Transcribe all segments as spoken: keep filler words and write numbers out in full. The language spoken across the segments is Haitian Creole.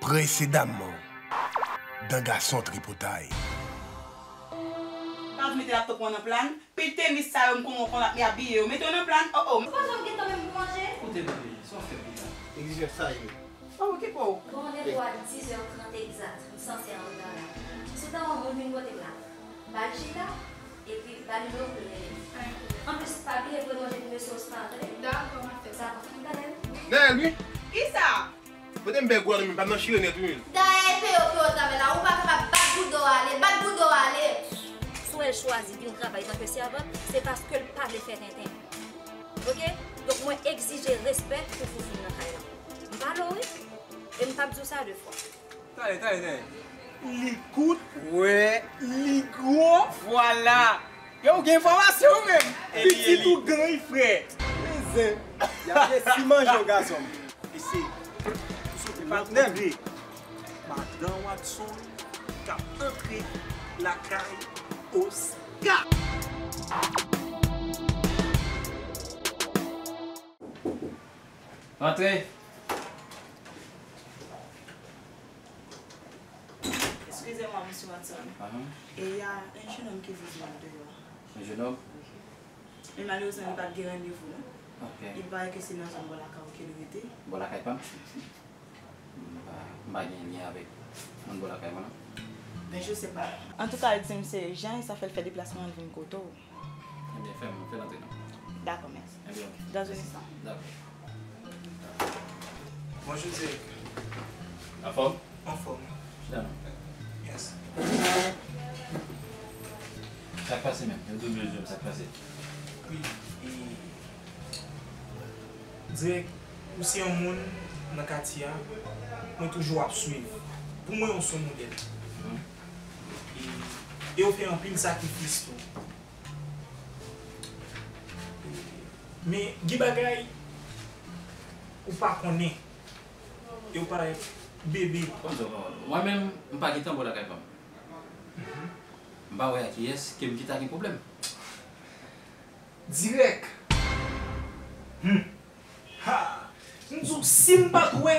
Presedaman, dan Gason Tripotay. Pa vin mete laptop mwen nan plan. Pil tenis sa yo m konnen w konn ap abiye yo. Mete yo nan plan. Oh, oh. Ou pa janm gen tan menm pou manje? Koute bebe, sa w fè pita? Egzijans sa yo. Pa okipe w. Gen yon randevou a dizè trant egzat. M sanse al travay. Si w ta wè yon moun vin kote m la, ba l chita, epi ba l nimewo pou l rele m. Anplis, pa bliye voye manje pou mesye Oscar, tande? Dakò, m ap fè sa. Dakò, fè m gade l. Nèl, wi. Kisa? Kote m bèg ou a nan men m, pa m nan chire nèt wi menm. Dayè e peye w pou w travay la, ou pa kapab bat bouda w ale, bat bouda w ale. Si w wè l chwazi vin travay antanke sèvant, se paske l pa vle fè tenten. Oke? Donk mwen egzije respè pou Foufou nan kay la. M pale w wi. E m p ap di w sa de fwa. Talè, talè, talè. Li kout, wè, li gwo, vwala. Yo, ou gen enfòmasyon ou menm. Pitit ou gany, frè. Men zen. Y ap resi manje w, gason m. Mesye, ou sot li pa tande. Madan Watson k ap antre lakay Oscar. Antre. Excusez-moi, monsieur Watson. Ahan. E y a un jeune homme qui vous demande dehors. Un jeune homme? Oui. Men malerezman, li pa t gen randevou, non. Ok. Il paraît que se nan zòn bò lakay ou ke l rete. Bò lakay pa m? M pa, m pa gen lyen avèk moun bò lakay mwen, non. Ben, je sais pas. Antouka, li di m se jan sa fè l fè deplasman l vin kote w. Ebyen, fè m, fè l antre non. Dakò, mèsi. Ebyen, ok. Dans un instant. Dakò. Bonjou, direktè. Anfòm? Anfòm. Chita non. Yes. Sa k pase menm? Yo tou bezwen sa k pase. Wi, e, direktè, ou se yon moun nan katye a, mwen toujou ap swiv. Pou mwen, ou se yon modèl. Mhm. E, e ou fè anpil sakrifis tou. Men gen bagay ou pa konnen. E ou parèt bebe. Konn sa w pawòl. Mwen menm, m pa gentan bò lakay pa m. M pa wè ak kiyès ke m ki ta gen pwoblèm. Dirèk. Hmm. Ha! M di w, si m pa t wè,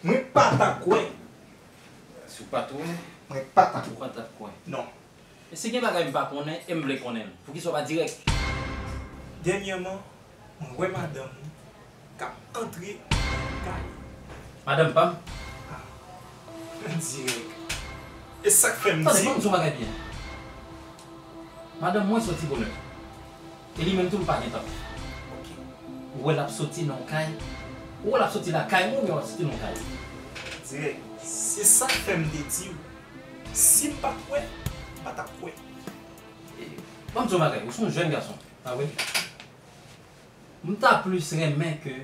mwen pa t ap kwè. Si w pa t wè, mwen pa t ap kwè. Ou pa t ap kwè. Non. E si gen bagay m pa konnen e m vle konnen l, poukisa w pa dirèk? Dènyèman, mwen wè madanm ou k ap antre nan kay. Madanm pa m? Ah, dirèk. E sa k fè m di. Tande, ban m di yon bagay byen. Madanm mwen soti bonè. E li menm tou, li pa gen tan. Ok. Ou wè l ap soti nan yon kay? Ou wè l ap soti lakay mwen oubyen l ap soti nan yon kay? Dirèk. Se sa k fè m te di w. Si m pa t wè, m pa t ap kwè. E, ban m di yon bagay, ou se yon jèn gason, pa vre? M ta plis renmen ke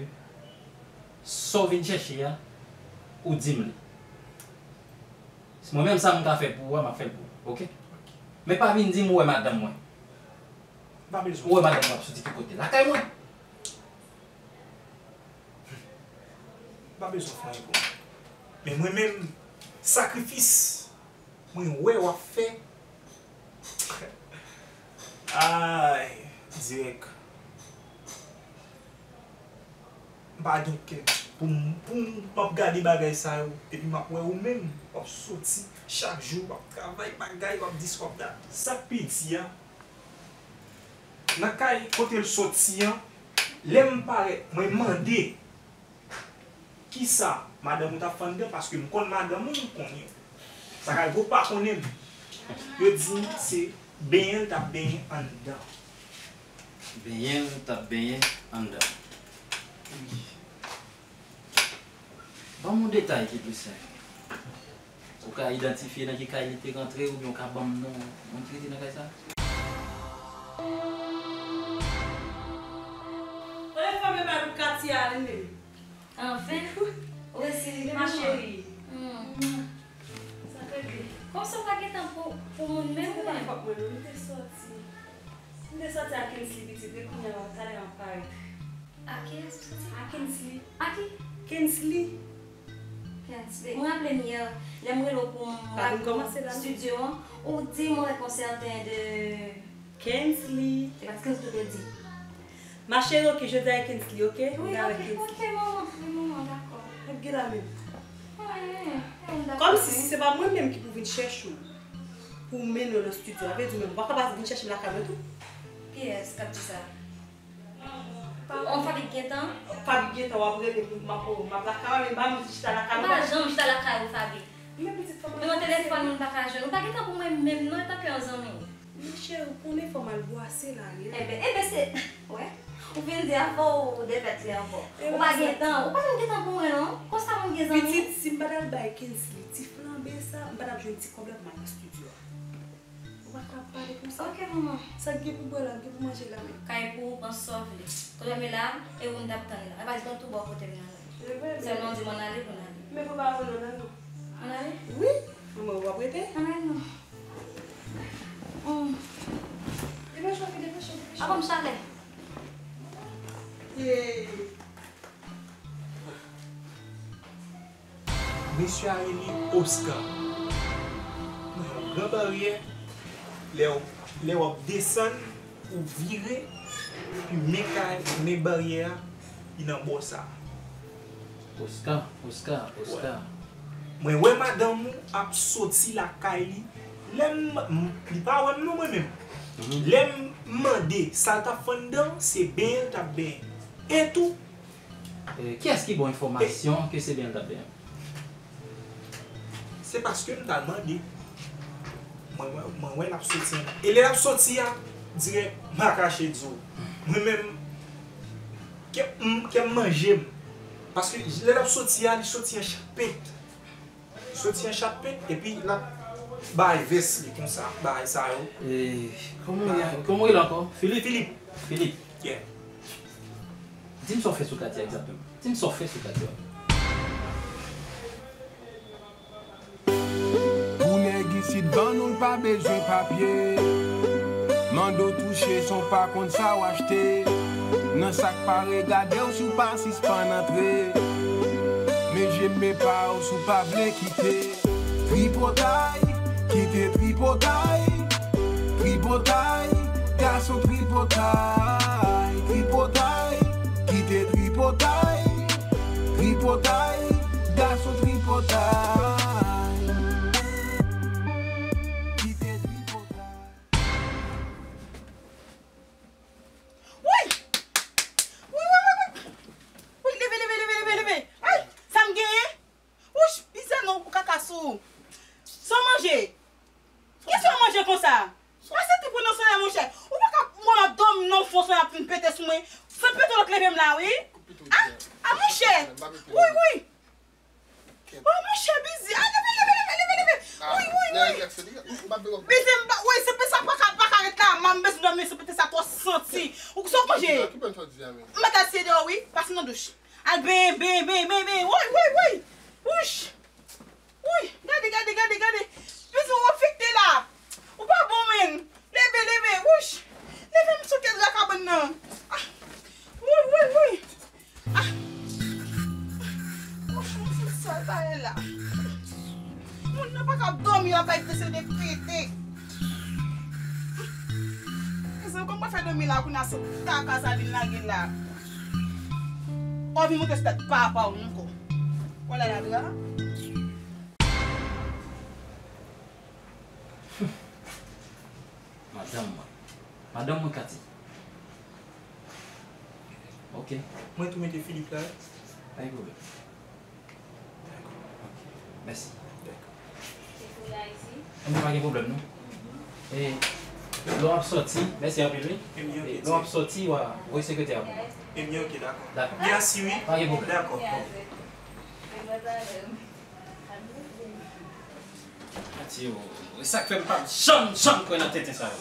sa w vin chèche a, ou di m li. Mwen menm, sa m ka fè pou ou a, m ap fè l pou ou, oke? Men pa vin di m ou wè madanm mwen. M pa bezwen. Ou wè madanm mwen ap soti ki kote? Lakay mwen? M pa bezwen fè anyen pou ou. Men mwen menm, sakrifis mwen wè w ap fè. Ay, dirèk. M pa gen kè pou m, pou m, m ap gade bagay sa yo, epi m ap wè ou menm, w ap soti chak jou, w ap travay bagay, w ap dis, w ap dat. Sa k pi di a, nan kay kote l soti an, lè m parèt, mwen mande kisa madanm ou t ap fè anndan, paske m konn madanm ou, m konnen. Sa ka rive w pa konnen m. Yo di m se benyen l t ap benyen anndan. Benyen l t ap benyen anndan. Wi. Ban m yon detay ki plis senp. Ou ka idantifye nan ki kay li te rantre oubyen ou ka ban m non moun ki rete nan kay sa? Ou enfòme pa pou katye a li menm. Anfen, ou resi rive, manman. Ma chérie. Hmm. Sa bebe. Kòmsi ou pa gen tan pou, pou moun menm, ou menm? Se te pa fòt mwen non, m te sòti. M te sòti ak Kensley pitit, e kounye a, talè m ap parèt. A kiyès ou sòti? A Kensley. A ki? Kensley. Kensley. Mwen raple m yè, lè m rele w pou m raple w studio an, ou di m ou wè yon sèten de Kensley. Se pa Kensley ou te di. Ma chérie, ok, jodi a e Kensley, ok? Wi, ok, ok, manman. Wi, manman, dakò. Ap gen la menm. Wi. Se pa mwen menm ki pou vin chèche w pou w mennen w nan estidyo a. Vle di menm, ou pa ka pa vin chèche m lakay mwen tou? Kiyès k ap di sa? On Fabik gentan? Fabik gentan, w ap rele m, m ap, m ap lakay ou, men m pa menm chita lakay ou. Ou pa janm chita lakay ou, Fabik. Men pitit fanm nan, telefòn, moun pa ka jwenn. Ou pa gentan pou mwen menm non, antanke yon zanmi. Men cheri, ou konnen fò m al bwase la wi. Enben, enben se, wè, ou vin di afè w dèpèt li ankò. Ou pa gen tan, ou pa janm gen tan pou mwen non. Konsa moun gen zanmi. Pitit, si m pa t al bay Kensley ti flanbe sa, m pa t ap jwenn ti kòb la pou m al nan estidyo a. Ou pa ka pale konsa. Ok, manman. Sa k gen pou bwè la, k gen pou manje la menm. Kay pou ou, pran sa w vle. Kote m ye la, e ou m t ap tann la. E pa di m tou ba w kote m nan. Sèlman di m ann ale pou n ale. Men papa, ann ale non. Ann ale? Wi. Manman, w ap rete? Ann ale non. Hmm. Depeche w, fi, depeche w, depeche w. Apa m chalè? Mesye a rele Oscar. Nan yon gran baryè, lè w, lè w ap desann, ou vire, epi men kay, men baryè a, li nan bò sa a. Oscar, Oscar, Oscar. Mwen wè madanm ou ap soti lakay li. Lè m, m, li pa wè m non mwen menm. Mhm. Lè m mande sa l t ap fè anndan, se benyen l t ap benyen. E tou, Eh, kiyès ki ba w enfòmasyon ke se benyen l t ap benyen? Se paske m t al mande. Mwen, mwen, mwen wè l ap soti an. E lè l ap soti a, dirèk, m pa kache di w. Mwen menm, kè m, kè m manje m. Paske lè l ap soti a, li soti an chapet. Soti an chapet, epi l ap bay vès li konsa, bagay sa yo. Eh, kòman w rele, kòman w rele ankò? Filip? Filip. Filip. Yeah. Di m sa w fè sou katye a egzakteman. Di m sa w fè sou katye a. Pou nèg isit vann ou, l pa bezwen papye. Mande w touche san w pa konn sa w achte. Nan sa k pa regade w, si w pa sispann antre. Men je m, men pa w, si w pa vle kite. Tripotay, kite tripotay. Tripotay, gason tripotay. Tripotay, kite tripotay. Tripotay, gason tripotay. Kite tripotay. Woy! Woy, woy, woy, woy! Woy, leve, leve, leve, leve, leve! Ay, sa m genyen? Wouch, mizè non, ou kaka sou ou. Sa w manje? Kisa w manje konsa? Pase ti pran nan solèy, monchè. Ou pa ka wè m ap dòmi nan fon solèy ap fin pete sou mwen. San pete w lòt leve m la, wi. A, a, monchè. Wi, wi. O, monchè, bizi. A, leve, leve, leve, leve, leve, leve. Wi, wi, wi. Bizi, m pa, wi, se pe sa pa ka, pa ka ret la. M bezwen dòmi, se pete sa twò santi. Ou sa w manje? M mèt al siye deyò, wi. Pase nan douch. Al benyen, benyen, benyen, benyen, benyen. Woy, woy, woy. Wouch. Woy, gade, gade, gade, gade. Pitit ou anfekte la. Ou pa bon, menn. Leve, leve, wouch. Leve, m sot kè dra kabann nan. Ah. Woy, woy, woy. Ah. Wouch, m fout sal bagay la. Moun nan pa ka dòmi, l ap bay prese de pete. Mezanmi, kòman m fè dòmi la, kounye a se kaka sa vin lage la. Ou vin monte sou tèt papa w ankò. Wala la dra. Madanm mwen. Madanm mwen, Katy. Ok. Mwen tou mete Filip la. Pa gen pwoblèm. Dakò. Ok. Mèsi. Dakò. Mwen pa gen pwoblèm, non. E lè w ap soti, mèsi anpil, wi. E lè w ap soti, w a voye sekretè a pou mwen. Ebyen, ok, dakò. Dakò. Mèsi, wi. Pa gen pwoblèm. Dakò. Ok. Ati, o, e sa k fè m p ap janm, janm kwè nan tenten sa yo.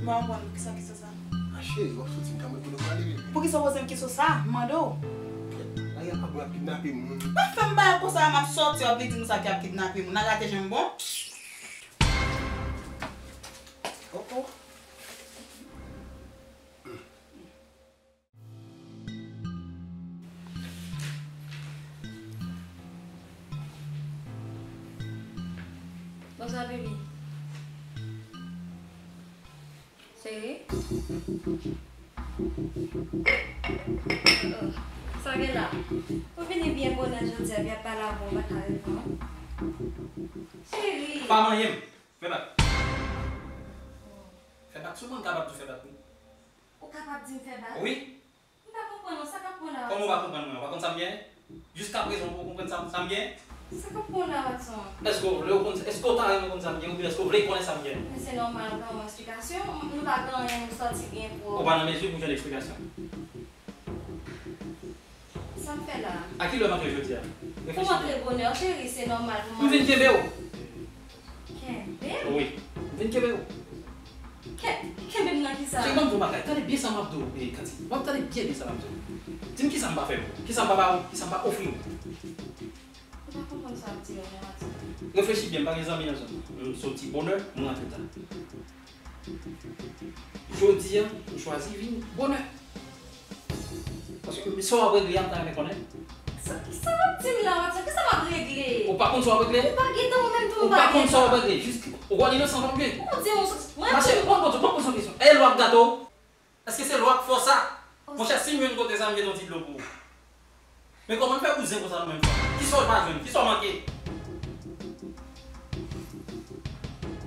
Mwen konprann kisa, kisa sa. A cheri, w ap soti, m ta mande kote w prale, bebe. Poukisa w poze m kesyon sa a? M mande w. Kèt, la y ap ap ap kidnape moun. Pa fè m bagay konsa, m ap soti, w ap vin di m sa ki ap kidnape moun. N a gate jan m bon. Oh, oh. Hmm. Mwen, Sa, baby. Cheri? Oh, sa gen la? Ou vini byen bonè jodi a, epi ap pale avè w, ou pa ka reponn. Cheri! Pa manyen m. Fè bak. Fè bak sou mwen, m kapab tou fè bak, wi. Ou kapab di m fè bak? Wi. M pa konprann ou, sa k ap pran la, Watson? Kòman w pa konprann mwen? Ou pa konn sa m gen? Jiskaprezan, ou poko konprann sa, sa m gen? Sa k ap pran la, Watson? Èske w vle w konn, èske w ta renmen konn sa m gen, oubyen èske w vle konnen sa m gen? Men se nòmal, ou pa ban mwen eksplikasyon. Nou pa gen anyen, nou sòti byen pwòp. Ou pa nan mezi pou jwenn eksplikasyon. Sa m fè la? A kilè m antre jodi a? Pou m antre bonè, cheri, se nòmal pou m. M vin kenbe w. Kenbe m? Wi. M vin kenbe w. Ke-, kenbe m nan kisa? Cheri, ban m di w yon bagay. Tande byen sa m ap di w, eh, Katy. Ban m tande byen, byen sa m ap di w. Di m kisa m pa fè pou ou. Kisa m pa ba ou. Kisa m pa ofri ou. M pa konprann sa w ap di la, non, Watson. Reflechi byen, m pa gen zanmi nan zòn nan. M soti bonè, m rantre ta. Jodi a, m chwazi vin bonè. Paske sa w ap regle a, m ta renmen konnen. Sa, sa w ap di m la, Watson? Kisa m ap regle? Ou pa konn sa w ap regle? Ou pa gentan, ou menm tou, ou pa gentan. Ou pa konn sa w ap regle. Jis, ou wè inosan w ap gen. Ou di yon sòs, mwen. Machè, ou pa konn, ou pa konn sa kesyon. E lwa ap gate w? Èske se lwa k fè w sa? Monchè, si m jwenn kote sa, m jete yon ti dlo pou ou. Men kòman n fè bouzen konsa nou menm fanm? Kisa w pa jwenn? Kisa w manke?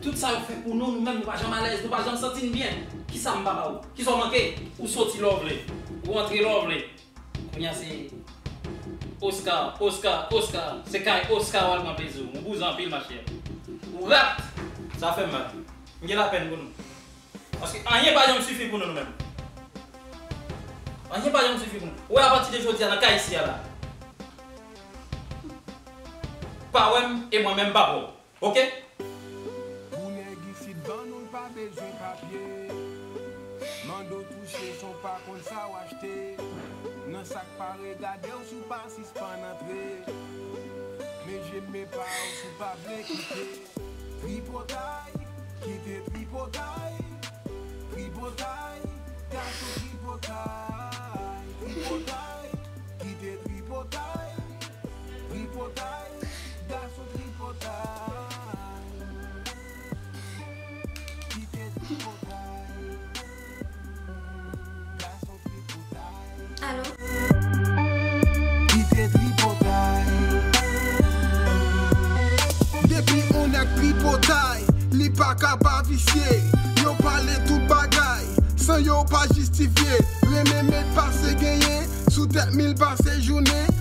Tout sa yo fè pou nou, nou menm nou pa janm alèz, nou pa janm santi n byen. Kisa m pa ba ou? Kisa w manke? Ou soti lè w vle. Ou antre lè w vle. Kounye a se Oscar, Oscar, Oscar. Se kay Oscar w al pran plezi w. Ou bouzen anpil, machè. Ou rat! Sa fè m mal. M gen lapèn pou nou. Paske anyen pa janm sifi pou nou, nou menm. Anyen pa janm sifi pou nou. Ou wè, apati de jodi a, nan kay isi a la, pa wè m, e mwen menm pa wè w. Oke? Pou nèg isit ban nou, l pa bezwen papye. Mande w touche san w pa konn sa w achte. Nan sa k pa regade w, si w pa sispann antre. Men je m, men pa w, si w pa vle kite. Tripotay, kite tripotay. Tripotay, gason tripotay. Tripotay, kite tripotay. Tripotay, gason tripotay. Kite tripotay. Gason tripotay. Alo? Kite tripotay. Depi on nèg tripotay, li pa ka pa visye. Yo pale tout bagay, san yo pa jistifye. Renmen met pase genyen, sou tèt mil pase jounen.